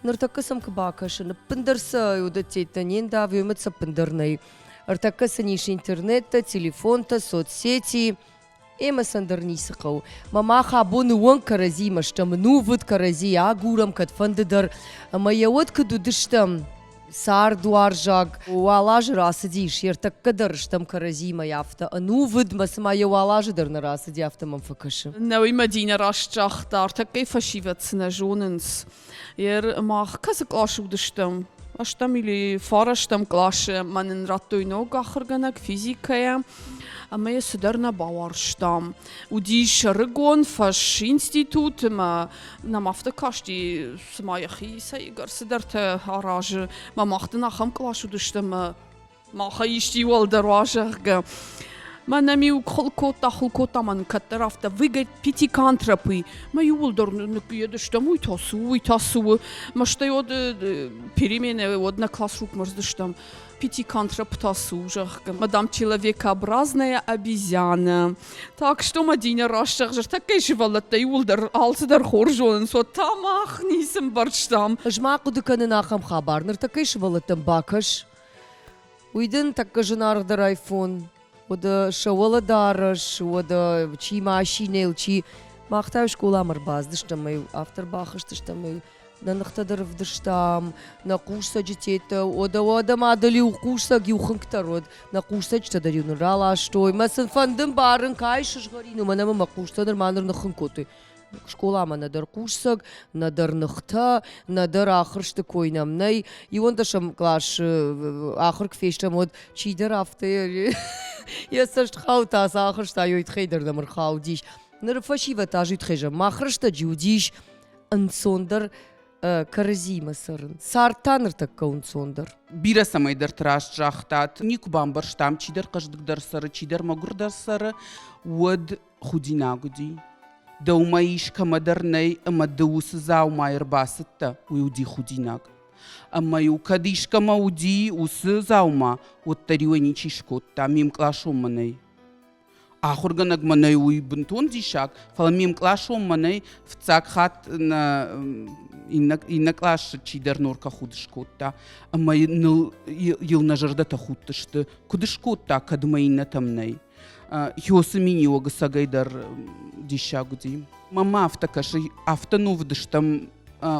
Ныртӕккӕ сӕм куы бакӕсын, ӕппындӕр сӕ уыдӕттӕ не ндавы, ӕмӕ сӕ ӕппындӕр нӕй. Ӕртӕккӕ сын ис интернеттӕ, телефонтӕ, соцсети. Ӕмӕ сӕ ӕндӕр ницы хъӕуы. Мӕ мах абоны онг кӕрӕдзимӕ стӕм ӕнувыд, кӕрӕдзи агурӕм кӕдфӕнды дӕр. Ӕмӕ йӕ уӕд куыд уыдыстӕм цардуарзаг, уал азы рацыдис, йе ртӕккӕ дӕр стӕм кӕрӕдзимӕ афтӕ ӕнувыд, мӕ цыма йӕ уал азы дӕр нӕ рацыди, афтӕ мӕм фӕкӕсы. Нӕуый Мӕдинӕ раст загъта, ӕртӕккӕйы фӕсивӕд цы нӕ зонынц. Ер мах кӕцы къласы уыдыстӕм? Ӕстӕм или фарӕстӕм къласы мӕ нын радтой ног ахуыргӕнӕг физикӕйӕ ӕмӕ йӕ цыдӕр нӕ бауарзтам. Уыдис ӕрыгон фӕсинститут ӕмӕ нӕм афтӕ касти, цыма йӕхицӕй ӕгӕр цыдӕртӕ аразы. Мӕ мах дын ахӕм кълас уыдысты ӕмӕ махӕй исчи уӕлдӕр уа, зӕгъгӕ. Мӕнӕм-иу хыл кодта, хыл кодта, мӕн кӕддӕр афтӕ, вы, говорит, пятикантропы. Мӕ иууылдӕр ныккуыйӕдыстӕм, уый та цы у, уый та цы у. Мӕ стӕй уӕд переменӕ, уӕд нӕ классрукмӕ рцыдыстӕм. Пятикантроп та цы у, зӕгъгӕ. Мадам человекообразная обезьяна. Так что Мадинӕ раст зӕгъ, тӕккӕ сывӕллӕттӕ иууылдӕр алцыдӕр хорз зонынц, уӕд та мах ницы мбӕрстам. Ӕз ма хъуыды кӕнын ахӕм хабар. Ныртӕккӕйы сывӕллӕттӕм бакӕс, Уый дын тӕккӕ зынаргъдӕр айфон. Уӕдӕ сӕ уӕлӕдарӕс, уӕдӕ чи машинӕйыл, чи... Мах та скъоламӕ ӕрбацыдыстӕм ӕмӕ афтӕ ӕрбахызтыстӕм ӕмӕ нӕ ныхтӕ дӕр ӕвдыстам, нӕ хъусцӕджытӕ, уӕдӕ уӕдӕ ма дӕл-иу хъусцӕг иу хынг дӕр уыд, нӕ хъусцӕджытӕ дӕр-иу нын раластой. Мӕ сын фӕнды мбарын, кӕй сызгъӕрин у, мӕнӕ мӕ мӕ хъустӕ нырма ныр ныххынг кодтой. Скъоламӕ нӕдӕр хъусцӕг, нӕдӕр ныхтӕ, нӕдӕр ахуырсты кой нӕм нӕй. Иуӕндӕсӕм къласы ахуыр куы фестӕм, уӕд чидӕр афтӕ йӕ цӕст хаута, цы ахуырста, йой тыххӕй дӕр нӕм ӕрхаудис. Ныр фӕсивӕд та зыдхӕй мах рӕстӕджы уыдис ӕнцондӕр кӕрӕдзиимӕ цӕрын. Цард та ныртӕккӕ ӕнцондӕр. Бирӕ цӕмӕйдӕрты раст загътат. Никуы бамбӕрстам, чидӕр хъӕздыгдӕр цӕры, чидӕр мӕгуырдӕр цӕры, уӕд худинаг уыди. Дӕумӕ ис кӕмӕдӕр нӕй ӕмӕ ды уыцы дзаумайы ӕрбацыдтӕ, уый уыди худинаг. Ӕмӕ-иу кӕд искӕмӕ уыди уыцы дзаума, уӕддӕр-иу ӕй ничи скодта, ме мкъласон мӕнӕй. Ахуыргӕнӕг мӕнӕй уый бынтон диссаг, фӕлӕ ме мкъласон мӕнӕй фыццаг хатт нӕ иннӕ, иннӕ къласы чидӕр норка худ скодта, ӕмӕ ныл йыл нӕ зӕрдӕтӕ худтысты, куыд скодта, кӕд мӕ иннӕтӕм нӕй. Хёсы миниуӕг ӕцӕгӕй дӕр диссаг уыди. Мӕнмӕ афтӕ кӕсы, афтӕ нувыд стӕм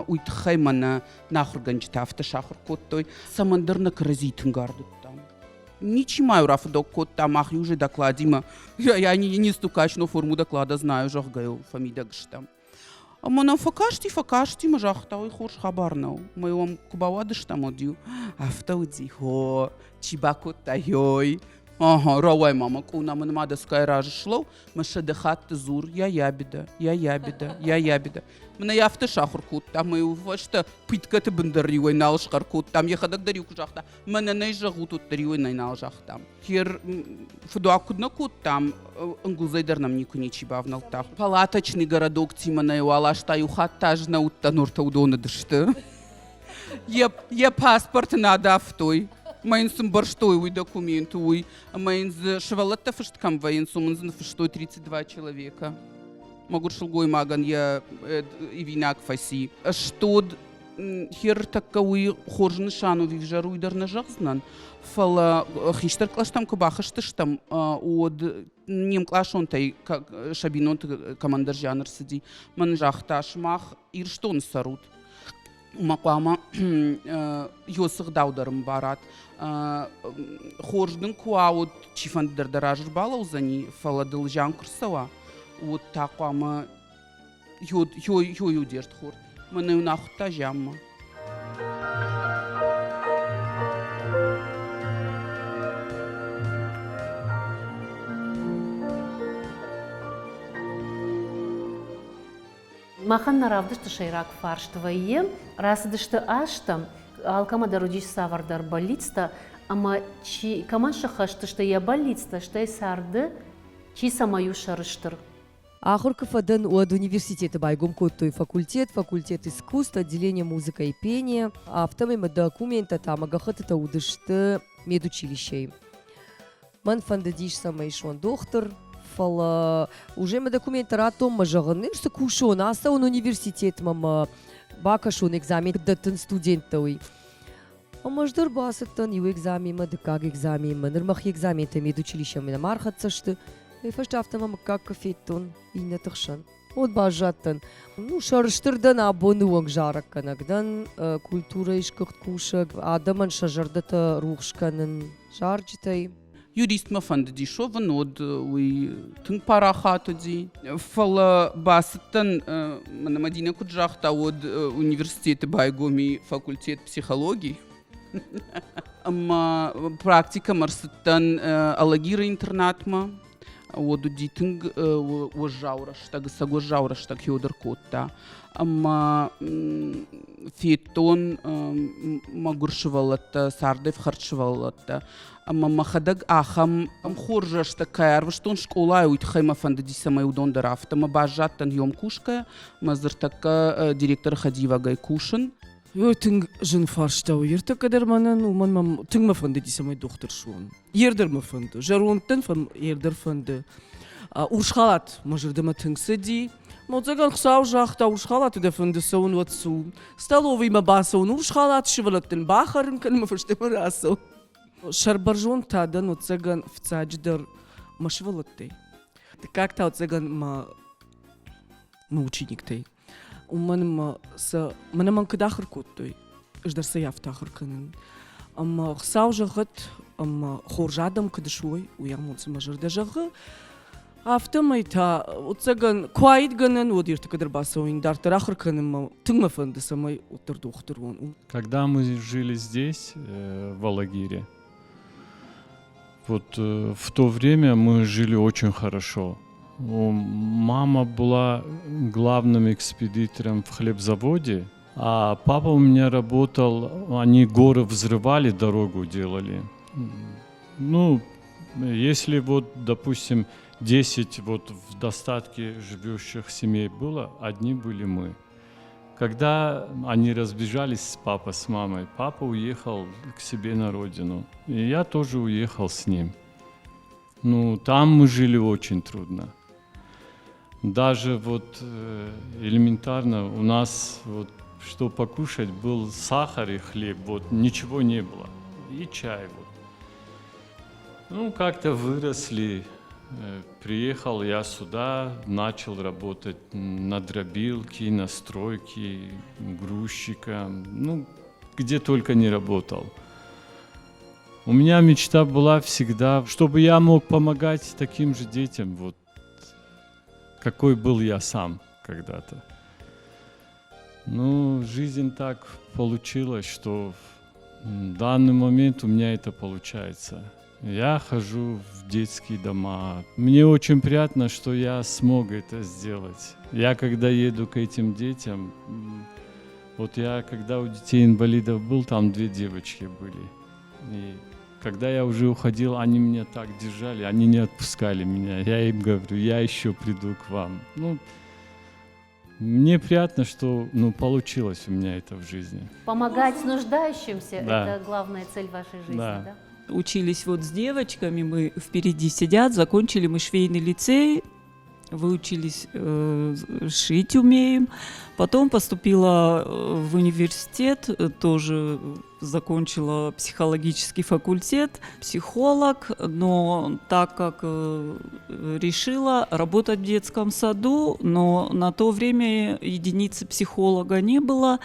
уый тыххӕй мӕнӕ нӕ ахуыргӕнджытӕ афтӕ сахуыр кодтой, цӕмӕндӕр нӕ кӕрӕдзийы тынг ардыдтам. Ничи ма рафыдок кодта, мах иу же докладимӕ. Я не, не стукач, но форму доклада знаю, зӕгъгӕ, йыл фӕмидӕг стӕм. Ӕмӕ нӕм фӕкасти, фӕкасти мӕ загъта, уый хорз хабар нӕу. Мӕ уӕм куы бауадыстӕм, уӕд-иу афтӕ уыди, хо, чи бакодта, йой. Ага, рауай ма мӕ къона, мын ма доскайы разы слӕу, мӕ сӕдӕ хатты дзур, я ябеда, я ябеда, я ябеда. Мын ӕй афтӕ сахуыр кодта, мӕ иу фӕстӕ пыткӕты бын дӕр иуӕй нал схъӕр кодтам, йӕхӕдӕг дӕр-иу куы загъта, мӕнӕ нӕй зӕгъут, уӕддӕр иуӕй нӕй нал загътам. Хер фыдуаг куыд нӕ кодтам, ӕнгуылдзӕй дӕр нӕм никуы ничи бавнӕлдта. Палаточный городоктимӕ нӕ уаласта иу хатт та ӕз нӕ уыдтӕн, уӕртӕ уыдон уыдысты. Йӕ паспорт ын адавтой. Мӕ йын цы мбӕрстой уый документы, уый. Ӕмӕ йын дзы сывӕллӕттӕ фыст кӕм вӕййынц, уым ын дзы ныффыстой 32 человека. Мӕгуыр сылгоймагӕн йӕ ивинаг фӕци. Стод хер тӕккӕ уый хорз нысан у, ӕвзӕр уый дӕр нӕ зӕгъдзынӕн, фӕлӕ хистӕр кълӕстӕм куы бахызтыстӕм, уӕд не мкъласонтӕй сӕ бинонты кӕмӕндӕр зиан ӕрцыди. Мӕн загъта, сымах Ирыстоны цӕрут, ма хъуамӕ ёсы гъдау дӕр ӕмбарат. Хорз дын куы уа, уӕд чифӕнды дӕр дӕ разы рбалӕудзӕни, фӕлӕ дыл зиан куы рцӕуа, уӕд та хъуамӕ Йой де рдхорд. Мӕнӕ-иу нӕ ахуыдта зианмӕ. Махӕн нӕ равдысты сӕйраг фарст вӕййы, рацыдысты азтӕ, алкӕмӕ дӕр уыдис цавӕрдӕр бӕллицтӕ, ӕмӕ чи кӕмӕн сыххӕст сты йӕ бӕллицтӕ, стӕй царды чи цӕмӕй у сӕрыстыр. Ахуыр куы фӕдӕн, уӕд университеты байгом кодтой факультет, факультет искусств, отделение музыка и пения. Афтӕмӕй мӕ документтӕ та мӕ гӕххӕттытӕ уыдысты медучилищейы. Мӕн фӕндыдис, цӕмӕй суон дохтыр, фӕлӕ уже мӕ документтӕ радтон мӕ зӕгъын, цы кусон, ацӕуын университетмӕ мӕ бакӕсон экзамен дӕттын студенттӕ уый. Ӕмӕ ӕз дӕр бацыдтӕн иу экзаменмӕ, дыккаг экзаменмӕ. Ныр мӕхи экзаментӕ медучилищемӕ нӕма ӕрхӕццӕ сты. Уый фӕстӕ афтӕ мӕ мыггаг куы федтон иннӕты хсӕн, уӕд баззадтӕн. Ну, сӕрыстыр дӕн абоны онг зарӕггӕнӕг дӕн, культурӕйы сгуыхт кусӕг, адӕмӕн сӕ зӕрдӕтӕ рухс кӕнын зарджытӕй. Юристмӕ фӕндыди суӕвын, уӕд уый тынг парахат уыди. Фӕлӕ бацыдтӕн, мӕнӕ Мадинӕ куыд загъта, уӕд университеты байгом и факультет психологии. Ӕмӕ практикӕмӕ ӕрцыдтӕн Алагиры интернатмӕ. Уӕд уыди тынг уӕззау рӕстӕг, цӕг уӕззау рӕстӕг Федор кодта. Ӕмӕ федтон мӕгуыр сывӕллӕттӕ, цардӕфхӕрд сывӕллӕттӕ. Ӕмӕ мӕхӕдӕг ахӕм хорз рӕстӕг кӕй арвыстон скъолайы, уый тыххӕй мӕ фӕндыди, цӕмӕй уыдон дӕр афтӕ. Мӕ баззадтӕн йом кусгӕ, мӕ дзыртӕккӕ директоры хӕдивӕгӕй кусын. Ой, тынг зын фарста у. Ӕртӕккӕ дӕр мӕнӕн уымӕн мӕм тынг мӕ фӕндыди, цӕмӕй дохтыр суон. Ер дӕр мӕ фӕнды, зӕрондтӕн ер дӕр фӕнды. Урс халат мӕ зӕрдӕмӕ тынг цыди. Модзӕгӕн Хуыцау загъта, урс халаты дӕ фӕнды цӕуын, уӕд цу. Столовыймӕ бацӕуын, урс халат сывӕллӕттӕн бахӕрын кӕн ӕмӕ фӕстӕмӕ рацӕу. Сӕрбӕрзонд та дӕн, ӕцӕгӕн, фыццаджыдӕр мӕ сывӕллӕттӕй. Дыккаг та, ӕцӕгӕн, мӕ мӕ учениктӕй. Уымӕн ӕмӕ сӕ мӕнӕ мӕн куыд ахуыр кодтой, ӕз дӕр сӕ афтӕ ахуыр кӕнын. Ӕмӕ Хуыцау зӕгъӕд, ӕмӕ хорз адӕм куыд суой, уый амонд сын мӕ зӕрдӕ зӕгъы. Афтӕмӕй та, ӕцӕгӕн, куы уаид гӕнӕн, уӕд ӕртыккӕ дӕр бацӕуин дарддӕр ахуыр кӕнынмӕ. Тынг мӕ фӕнды, цӕмӕй уӕддӕр дохтыр уон. Когда мы жили здесь, в Алагире, вот в то время мы жили очень хорошо. Мама была главным экспедитором в хлебзаводе, а папа у меня работал, они горы взрывали, дорогу делали. Ну, если вот, допустим, 10 вот в достатке живущих семей было, одни были мы. Когда они разбежались, папа с мамой, папа уехал к себе на родину. И я тоже уехал с ним. Ну, там мы жили очень трудно. Даже вот элементарно у нас вот что покушать был сахар и хлеб, вот ничего не было. И чай вот. Ну, как-то выросли, приехал я сюда, начал работать на дробилке, на стройке, грузчиком, ну, где только не работал. У меня мечта была всегда, чтобы я мог помогать таким же детям, вот какой был я сам когда-то. Ну, жизнь так получилась, что в данный момент у меня это получается. Я хожу в детские дома. Мне очень приятно, что я смог это сделать. Я когда еду к этим детям, вот я когда у детей-инвалидов был, там две девочки были. И когда я уже уходил, они меня так держали, они не отпускали меня. Я им говорю, я еще приду к вам. Ну, мне приятно, что ну, получилось у меня это в жизни. Помогать нуждающимся да. – это главная цель вашей жизни, да? да? Учились вот с девочками, мы впереди сидят, закончили мы швейный лицей, выучились шить умеем. Потом поступила в университет, тоже закончила психологический факультет, психолог, но так как решила работать в детском саду, но на то время единицы психолога не было,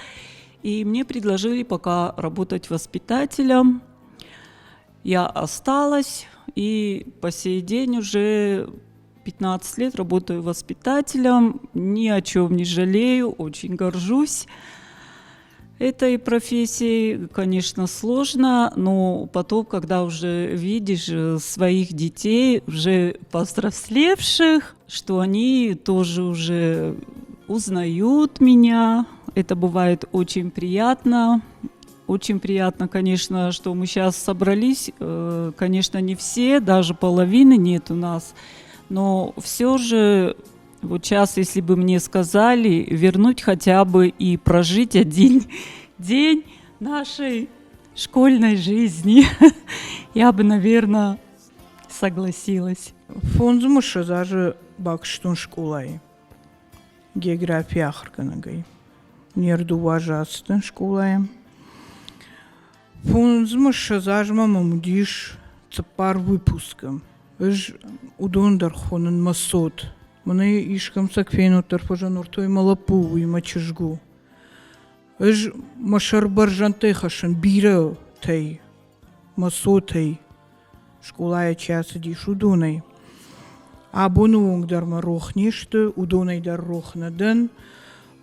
и мне предложили пока работать воспитателем. Я осталась, и по сей день уже 15 лет работаю воспитателем, ни о чем не жалею, очень горжусь этой профессией. Конечно, сложно, но потом, когда уже видишь своих детей, уже повзрослевших, что они тоже уже узнают меня, это бывает очень приятно. Очень приятно, конечно, что мы сейчас собрались. Конечно, не все, даже половины нет у нас. Но все же, вот сейчас, если бы мне сказали вернуть хотя бы и прожить один день нашей школьной жизни, я бы, наверное, согласилась. Фондз ӕмӕ ссӕдз азы бакуыстон скъолайы географийы ахуыргӕнӕгӕй. Не рдыууӕ азы ацыдтӕн скъолайы. Фондз ӕмӕ ссӕдз азмӕ мӕм уыдис цыппар выпускы. Ӕз уыдон дӕр хонын мӕ цот. Мӕнӕ искӕм сӕ куы фенут дӕр фӕзӕнуртой мӕ лӕппу, уый мӕ чызг у. Ӕз мӕ сӕр бӕрзӕндтӕй хӕссын бирӕтӕй, мӕ цотӕй, скъолайӕ чи ацыдис, уыдонӕй. Абоны онг дӕр мӕ рох не сты, уыдонӕй дӕр рох нӕ дӕн.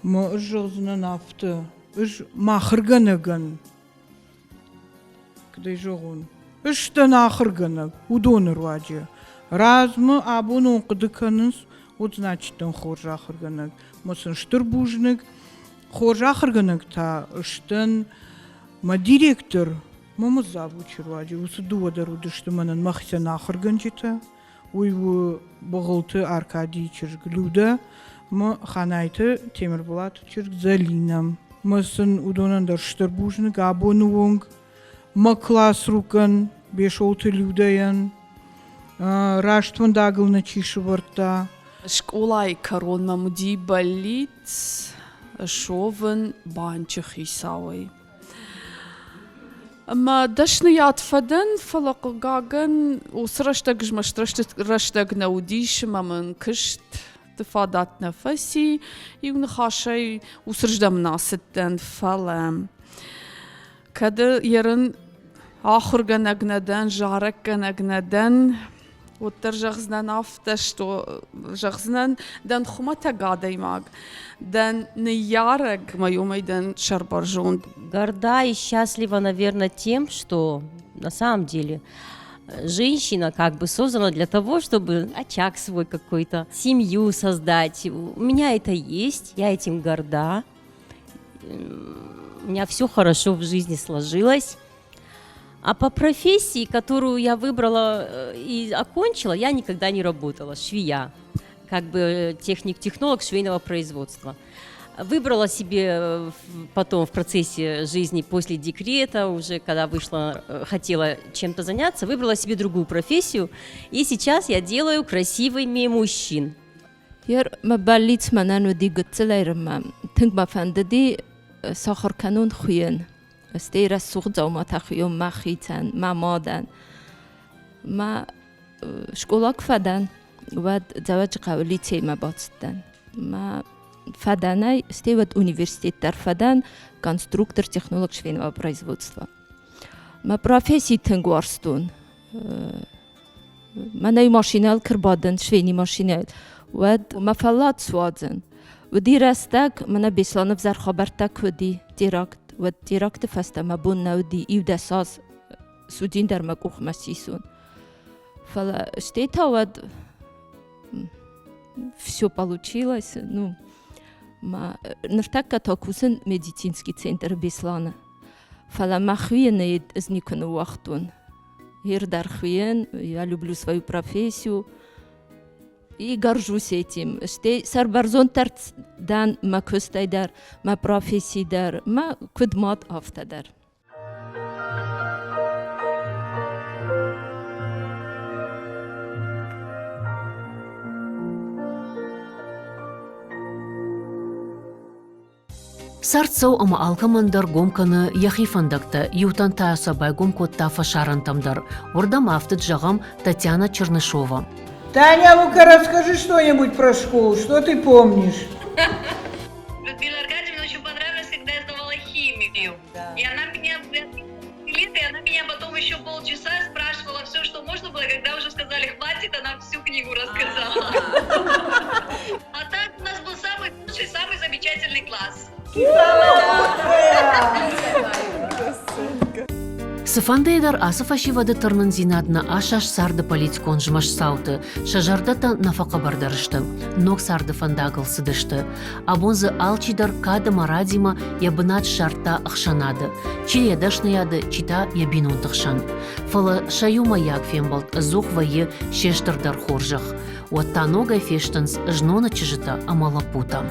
Мӕ ӕз зӕгъдзынӕн афтӕ, ӕз мӕ ахуыргӕнӕгӕн куыд ӕй зӕгъон, сдӕн ахуыргӕнӕг уыдоны руаджы. Размӕ абон он хъуыды кӕнынц, уӕд значит дӕн хорз ахуыргӕнӕг. Мӕ сын стыр бузныг. Хорз ахуыргӕнӕг та сдӕн мӕ директор мӕ завучы руаджы. Уыцы дыууӕ дӕр уыдысты мӕнӕн мӕхицӕн ахуыргӕнджытӕ. Уый у Быгъуылты Аркадийы чызг Людӕ мӕ Ханайты Темырболаты чызг Зӕлинӕ. Мӕ сын уыдонӕн дӕр стыр бузныг абоны онг. Мӕ классрукӕн Бесолты Людӕйӕн раст фӕндагыл нӕ чи сывӕрдта. Скъолайы кӕрон мӕм уыди бӕллиц суӕвын банчы хицауӕй. Ӕмӕ дӕсныйад фӕдӕн, фӕлӕ хъыгагӕн, уыцы рӕстӕг змӕст рӕстӕг нӕ уыдис ӕмӕ мын куысты фадат нӕ фӕци. Иу ныхасӕй уыцырдӕм нӕ ацыдтӕн, фӕлӕ кӕд ерын ахуыргӕнӕг нӕ дӕн, зарӕггӕнӕг нӕ дӕн, уӕддӕр зӕгъдзынӕн афтӕ, что зӕгъдзынӕн, дӕн хуымӕтӕг адӕймаг, дӕн ныййарӕг, мӕ уымӕй дӕн сӕрбӕрзонд. Горда и счастлива, наверное, тем, что на самом деле женщина как бы создана для того, чтобы очаг свой какой-то, семью создать. У меня это есть, я этим горда. У меня все хорошо в жизни сложилось. А по профессии, которую я выбрала и окончила, я никогда не работала. Швея, как бы техник-технолог швейного производства. Выбрала себе потом в процессе жизни после декрета, уже когда вышла, хотела чем-то заняться, выбрала себе другую профессию. И сейчас я делаю красивыми мужчин. Йер мӕ бӕллиц мӕнӕн уыди гыццылӕй рынмӕ. Тынг мӕ фӕндыди сахуыр кӕнон хуыйын. Стӕй рӕсугъд дзауматӕ хуыйон мӕхицӕн, мӕ мадӕн. Мӕ скъола куы фӕдӕн, уӕд Дзӕуӕджыхъӕуы лицеймӕ бацыдтӕн. Мӕ фӕдӕнӕй, стӕй уӕд университет дӕр фӕдӕн, конструктор, технолог швейного производства. Мӕ професси тынг уарзтон. Мӕнӕй машинӕйыл куы рбадын, швейный машинӕйыл, уӕд мӕ фӕллад суадзын. Уыди рӕстӕг, мӕнӕ Беслӕны взӕр хабӕрттӕ куы уыди, теракт, уӕд теракты фӕстӕ мӕ бон нӕ уыди иу-дӕс аз судзин дӕр мӕ къухмӕ сисон. Фӕлӕ стӕй та уӕд все получилось. Ну, ма ныртӕккӕ та кусын медицинский центр Бесланы. Фӕлӕ мӕ хуыйыны ӕз никуы ныууагътон. Гер хуыйын, я люблю свою профессию и горжусь этим. Стӕй сӕрбӕрзонддӕр дӕн мӕ куыстӕй дӕр, мӕ професси дӕр, мӕ куыд мад, афтӕ дӕр. Цард цӕуы ӕмӕ алкӕмӕн дӕр гом кӕны йӕхи фӕндӕгтӕ, иутӕн та сӕ байгом кодта фӕсарӕнтӕм дӕр. Уырдӕм афтыд, зӕгъӕм, Татьяна Чернышова. Таня, ну-ка расскажи что-нибудь про школу, что ты помнишь? Людмила Аркадьевна очень понравилось, когда я сдавала химию. Да. И она меня и она меня потом еще полчаса спрашивала все, что можно было. Когда уже сказали хватит, она всю книгу рассказала. А так у нас был самый лучший, самый замечательный класс. Цыфӕндыйы дӕр ацы фӕсивӕды тырнындзинад нӕ асаст царды политикон змӕст цауты, сӕ зӕрдӕтӕ нӕ фӕхъӕбӕрдӕр сты, ног царды фӕндагыл цыдысты. Абон дзы алчидӕр кад ӕмӕ радимӕ йӕ бынат ссардта ӕхсӕнады, чи йӕ дӕсныйады, чи та йӕ бинонты хсӕн. Фӕлӕ сӕ иумӕйаг фембӕлд ӕдзух вӕййы се стырдӕр хорзӕх. Уӕд та ногӕй фестынц зноны чызджытӕ ӕмӕ лӕппутӕ.